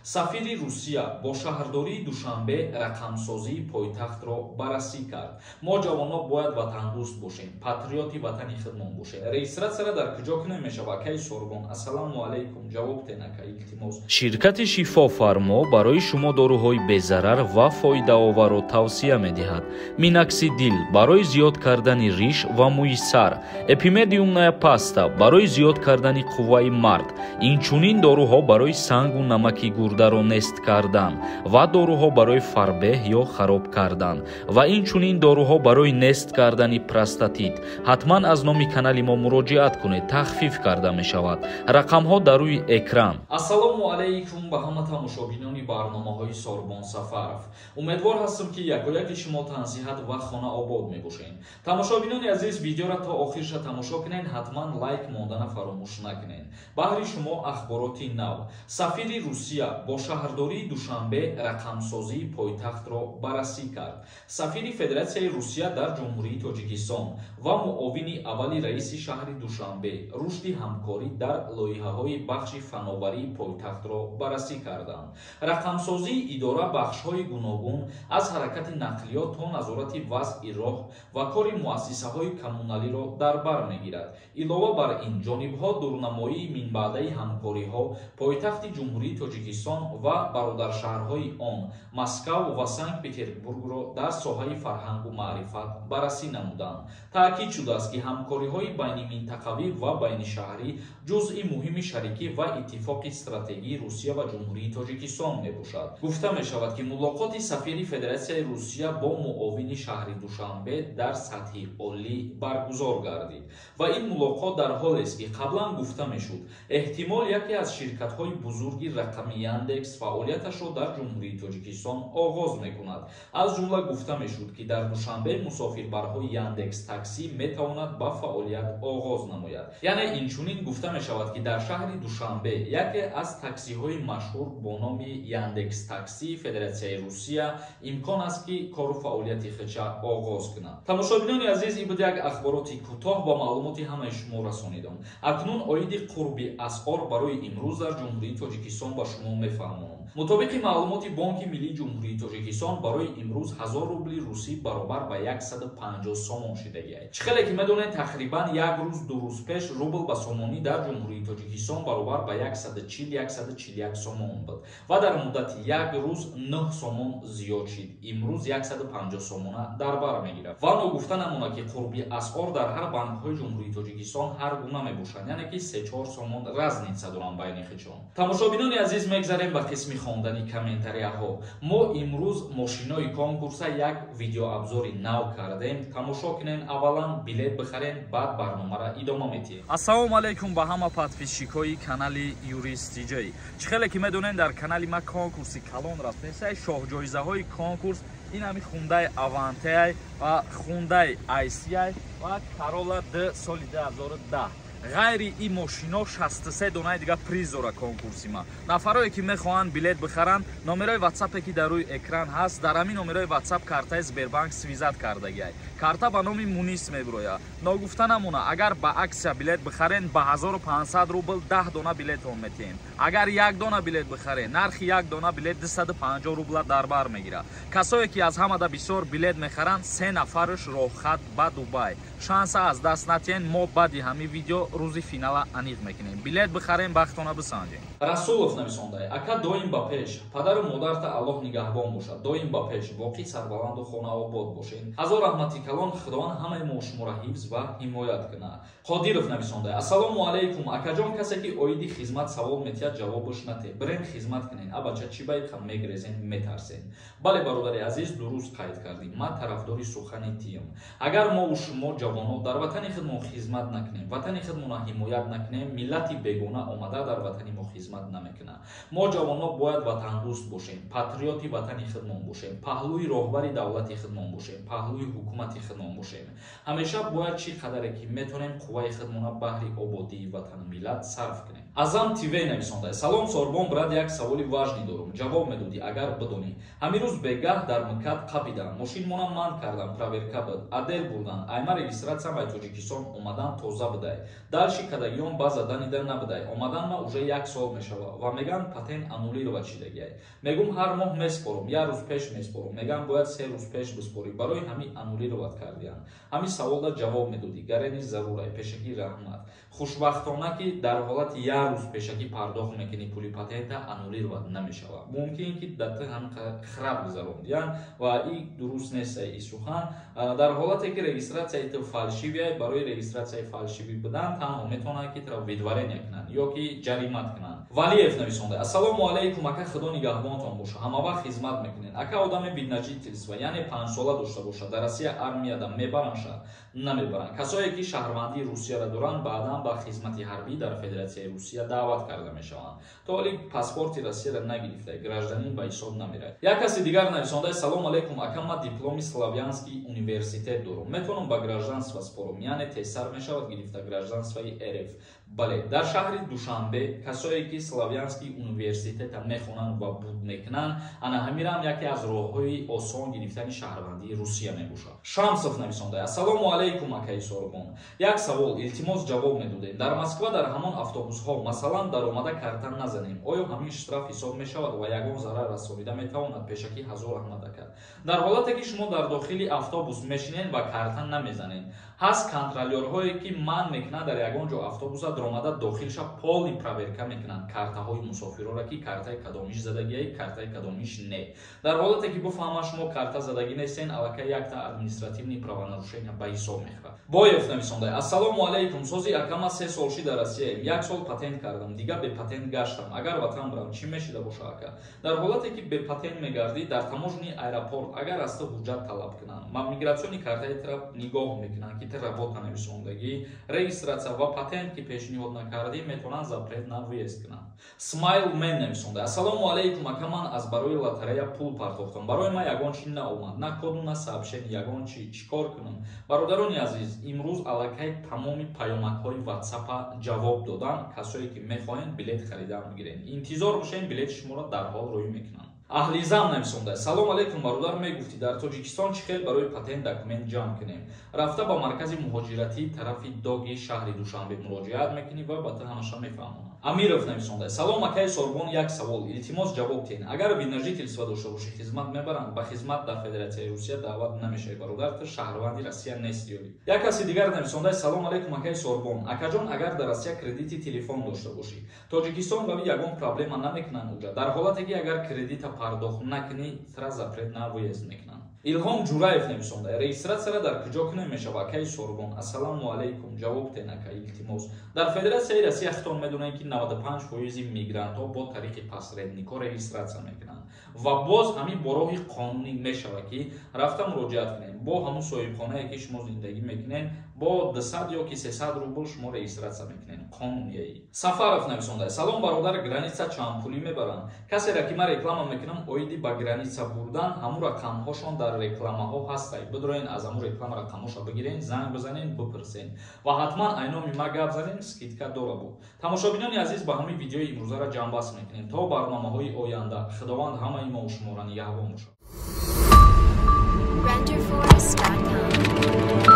Сафири Русия бо шаҳрдории Душанбе рақамсозии пойтахтро баррасӣ кард. Мо ҷавонҳо бояд ватандӯст бошем, патриоти ватани худмон бошем. Регистратсияра дар куҷо кунем мешавад, акаи Сорбон? Ассалому алайкум, ҷавоб тен, ака, илтимос. Ширкати Шифофармо барои шумо доруҳои безарар ва фоидаоварро тавсия медиҳад. Миноксидил барои зиёд кардани риш ва мӯи сар, эпимедиумная паста барои зиёд кардани қувваи мард, инчунин доруҳо барои сангу намаки гурдаро нест кардан ва доруҳо барои фарбеҳ ё хароб кардан ва инчунин доруҳо барои нест кардани простатит. Ҳатман аз номи канали мо муроҷиат кунед, тахфиф карда мешавад. Рақамҳо дар рӯи экран. Ассалому алайкум ба ҳама тамошобинони барномаҳои Сорбон Сафаров. Умедвор ҳастам, ки якояки шумо тансиҳат ва хонаобод мебошед. Тамошобинони азиз, видеоро то охирша тамошо кунед, ҳатман лайк мондана фаромӯш накунед. Баҳри шумо ахбороти нав. Сафири Русия бо шаҳрдории Душанбе рақамсозии пойтахтро баррасӣ кард. Сафири Федератсияи Русия дар Ҷумҳурии Тоҷикистон ва муовини аввали раиси шаҳри Душанбе рушди ҳамкорӣ дар лоиҳаҳои бахши фановарии пойтахтро баррасӣ карданд. Рақамсозии идора бахшҳои гуногун аз ҳаракати нақлиёт то назорати вазъи роҳ ва кори муассисаҳои коммуналиро дар бар мегирад. Илова бар ин, ҷонибҳо дурнамоии минбаъдаи ҳамкориҳо пойтахти Ҷумҳурии Тоҷикистон ва бародаршаҳрҳои он Москав ва Санкт Петербургро дар соҳаи фарҳангу маърифат баррасӣ намуданд. Таъкид шудааст, ки ҳамкориҳои байниминтақавӣ ва байнишаҳрӣ ҷузъи муҳими шарикӣ ва иттифоқи стратегии Русия ва Ҷумҳурии Тоҷикистон мебошад. Гуфта мешавад, ки мулоқоти сафири Федератсияи Русия бо муовини шаҳри Душанбе дар сатҳи олӣ баргузор гардид ва ин мулоқот дар ҳолест, ки қаблан гуфта мешуд, эҳтимол яке аз ширкатҳои бузурги рақами Яндекс фаъолияташро дар Ҷумҳурии Тоҷикистон оғоз мекунад. Аз ҷумла гуфта мешуд, ки дар Душанбе мусофирбарҳои Яндекс Таксӣ метавонад ба фаъолият оғоз намояд. Яъне инчунин гуфта мешавад, ки дар шаҳри Душанбе яке аз таксиҳои машҳур бо номи Яндекс Таксӣ Федератсияи Русия имкон аст, ки кору фаъолияти худша оғоз кунад. Тамошобинони азиз, ин буд як ахбороти кӯтоҳ, ба маълумоти ҳамаи шумо расонидам. Акнун оиди қурби асъор барои имрӯз дар Ҷумҳурии Тоҷикистон ба шумо мефаҳмонам. Мутобиқи маълумоти Бонки Миллии Ҷумҳурии Тоҷикистон, барои имрӯз 1000 рубли русӣ баробар ба 150 сомон шидагиай. Чӣ хеле ки медонед, тақрибан як рӯз, 2 рӯз пеш рубл ба сомонӣ дар Ҷумҳурии Тоҷикистон баробар ба 140, 141 сомон буд ва дар муддати як рӯз 9 сомон зиёд шид. Имрӯз 150 сомона дар бар мегирад. Ва ногуфта намонад, ки қурби асъор дар ҳар банкҳои Ҷумҳурии Тоҷикистон ҳар гуна мебошанд, яъне ки 3-4 сомон разница доранд байни худшон. Тамошобинони азиз, мегзарем ба қисми хондани комментарияҳо. Мо имрӯз мошинои конкурса як видеообзори нав кардем, тамошо кунен. Аввалан билет бихарен, баъд барномаро идома метиҳем. Ассалому алайкум ба ҳама подписчикҳои канали Юрист Тиҷай. Чӣ хеле ки медонед, дар канали ма конкурси калон рафтесай. Шоҳҷоизаҳои конкурс ин ҳами Хундай Авантеай ва Хундай Айсиай ва Карола Д соли 2010. Ғайри ин мошино 63 донаи дига приз дора конкурси ма. Нафарое ки мехоҳанд билет бихаранд, номерои ватсапе ки дар рӯи экран ҳаст, дар ҳамин номерои ватсап картаи Сбербанк связать кардагиай, карта ба номи Мунис мебирояд. Ногуфта намона, агар ба аксия билет бихарен, ба 1500 рубл 10 дона билетон метиҳем. Агар як дона билет бихарен, нархи як дона билет 250 рубла дар бар мегирад. Касое ки аз ҳамада бисёр билет мехаранд, се нафараш роҳхат ба Дубай. Шанса аз даст натиҳен. Мо баъди ҳамин видео рӯзи финала аниқ мекунем. Билет бихарем, бахтона бисанҷем. Расулов нависондай: «Ака, доим ба пеш, падару модарта Аллоҳ нигаҳбон бошад. Доим ба пеш, боқӣ сарбаланду хонаобод бошед. Ҳазор раҳмати калон, Худованд ҳамаи мо шуморо ҳифз ва ҳимоят кунад». Қодиров нависондай: «Ассалому алайкум, акаҷон. Касе ки оиди хизмат савол метиҳад, ҷавобаш нате. Бирен, хизмат кунен. Абача, чӣ байқа мегрезен, метарсен?» Бале, бародари азиз, дуруст қайд кардӣ. Ман тарафдори сухани тиям. Агар мову шумо ҷавонҳо дар ватани худмон хизмат накунем, ватани худмонро ҳимоят накунем, миллати бегона омада дар ватани мо хизмат намекунад. Мо ҷавонҳо бояд ватандӯст бошем, патриоти ватани худмон бошем, паҳлӯи роҳбари давлати худмон бошем, паҳлӯи ҳукумати худмон бошем. Ҳамеша бояд чӣ қадаре ки метавонем, қувваи худмонро баҳри ободии ватану миллат сарф кунем. Азам ТВ нависонда: салом Сорбон брат, як саволи важный дорум, ҷавоб медодӣ агар бидонӣ. Ҳамин рӯз бегаҳ дар МКАД қапидам, мошинмонам манъ кардам, проверка буд, отдел бурдан. Айма регистрация ам Тоҷикистон омадан тоза будай, дальше кадагиён ба заданида набудай. Омадан ма уже як сол мешава ва меган патент аннулировать шидагиай. Мегум ҳар моҳ меспорум, як рӯз пеш меспорум, меган бояд 3 рӯз пеш биспорӣ, барои ҳамин аннулировать кардиян. Ҳамин саволда ҷавоб медодӣ, гарени зарурай, пешакӣ раҳмат. Хушбахтона, ки дар ҳолати як рӯз пешакӣ пардохт мекунӣ, пули патента аннулировать намешавад. Мумкин ки дар ту ҳам храб гузарондиян ва и дуруст неста и сухан. Дар ҳолате ки регистрация и ту фальшивый я, барои регистрация и фальшивый будан танҳо метавонанд ки тура выдворение кунанд ё ки ҷаримат кунанд. Валиев нависонда: ассалому алайкум, ака, худо нигаҳбонтон боша, ҳамавақт хизмат мекунед. Ака, одами вид на жительство, яъне 5 сола дошта бошад, дар Россия армияда мебаранд, намебаранд? Касое ки шаҳрвандии Русияро доранд, баъдан ба хизмати ҳарбӣ дар Федератсияи Русия даъват карда мешаванд. То ҳоли паспорти Россияро нагирифта, гражданин ба ҳисоб намерад. Як каси дигар нависонда: салом алейкум, ака, ман дипломи Славянский университет дорум, метавонам ба гражданство спорум, яъне тезтар мешавад гирифта гражданство и РФ? Бале, дар шаҳри Душанбе касое ки Славянский университета мехонанд ва буд мекунанд, ана ҳамирам яке аз роҳҳои осон гирифтани шаҳрвандии Русия мебошад. Шамсов нависонда: ассалому алайкум, акаи Сорбон, як савол, илтимос, ҷавоб медодем. Дар Москва дар ҳамон автобусҳо, масалан, даромада карта назанем, оё ҳамин штраф ҳисоб мешавад ва ягон зарар расонида метавонад? Пешакӣ ҳазор раҳмат, ака. Дар ҳолате ки шумо дар дохили автобус мешинед ва карта намезанед, ҳаст контролёрҳое ки манъ мекунанд дар ягон ҷо автобуса даромада дохилша полный проверка мекунанд картаҳои мусофирора, ки картаи кадомиш задагиай, картаи кадомиш не. Дар ҳолате ки бифаҳмад, шумо карта задагӣ нестен, аллакай якта административный правонарушение ба ҳисоб мехӯрад. Боев нависонда: ассалому алайкум, сози акама, 3 сол ши дар Россияем, як сол патент кардам, дига бепатент гаштам. Агар ватан барам, чӣ мешида боша, ака? Дар ҳолате ки бепатент мегардӣ, дар таможенный аэропорт агар аз ту ҳуҷҷат талаб кунанд, ма миграционный картаи тра нигоҳ мекунанд, ки ту работа нависондагӣ, регистрация ва патент ки пешниҳод накардӣ, метавонанд запрет на въезд кунанд. Смайл Мен нависонда: ассалому алайкум, ака, ман аз барои лотерея пул партохтам, барои ман ягон чи наомад, на коду, на сообщение, ягон чи. Чӣ кор кунам? Бародарони азиз, имрӯз аллакай тамоми паёмакҳои Ватсапа ҷавоб додан. Касое ки мехоҳед билет харидан бигиред, интизор бошед, билети шуморо дарҳол рӯй мекунанд. Аҳлизам нависонда: салом алейкум, бародар, мегуфтӣ дар Тоҷикистон чӣ хел барои патент документ ҷамъ кунем? Рафта ба маркази муҳоҷиратии тарафи Доги шаҳри Душанбе муроҷиат мекунӣ ва ба ту ҳамаша мефаҳмонанд. Амиров нависонда: салом, акаи Сорбон, як савол, илтимос, ҷавоб диҳед. Агар вид на жительство дошта бошӣ, хизмат мебаранд? Ба хизмат дар Федератсияи Русия даъват намешавӣ, бародар, ту шаҳрванди Россия нестӣ. Як каси дигар нависонда: салом алейкум, акаи Сорбон. Акаҷон, агар дар Россия кредити телефон дошта бошӣ, Тоҷикистон рави, ягон проблема намекунанд уҷа? Дар ҳолате ки агар кредита пардохт накунӣ, тра запрет на въезд мекунанд. Илҳом Ҷураев нависонда: регистрация ра дар куҷо кунем мешава, акаи Сорбон? Ассалому алайкум, ҷавоб тен, ака, илтимос. Дар Федератсияи Россия хитон медонед, ки 95 фоизи мигрантҳо бо тариқи посредник ҳо регистрация мекунанд ва боз ҳамин бо роҳи қонунӣ мешавад, ки рафта муроҷиат кунем бо ҳамун соҳибхонае ки шумо зиндагӣ мекунед, бо 200 ё ки 300 рубл шумо регистрация мекунед, қонунияи. Сафаров нависонда: салом, бародар, граница чанд пулӣ мебаранд? Касеро ки ман реклама мекунам оиди ба граница бурдан, ҳамун рақамҳошон дар рекламаҳо ҳастай. Бидроен, аз ҳамун реклама рақамҳоша бигирен, занг бизанен, бипурсен ва ҳатман айноми ма гап занен, скидка дора буд. Тамошобинони азиз, ба ҳамин видеои имрӯзаро ҷамъбаст мекунем. То барномаҳои оянда Худованд ҳамаи мо шуморо нигаҳбон бошад. Renderforest.com.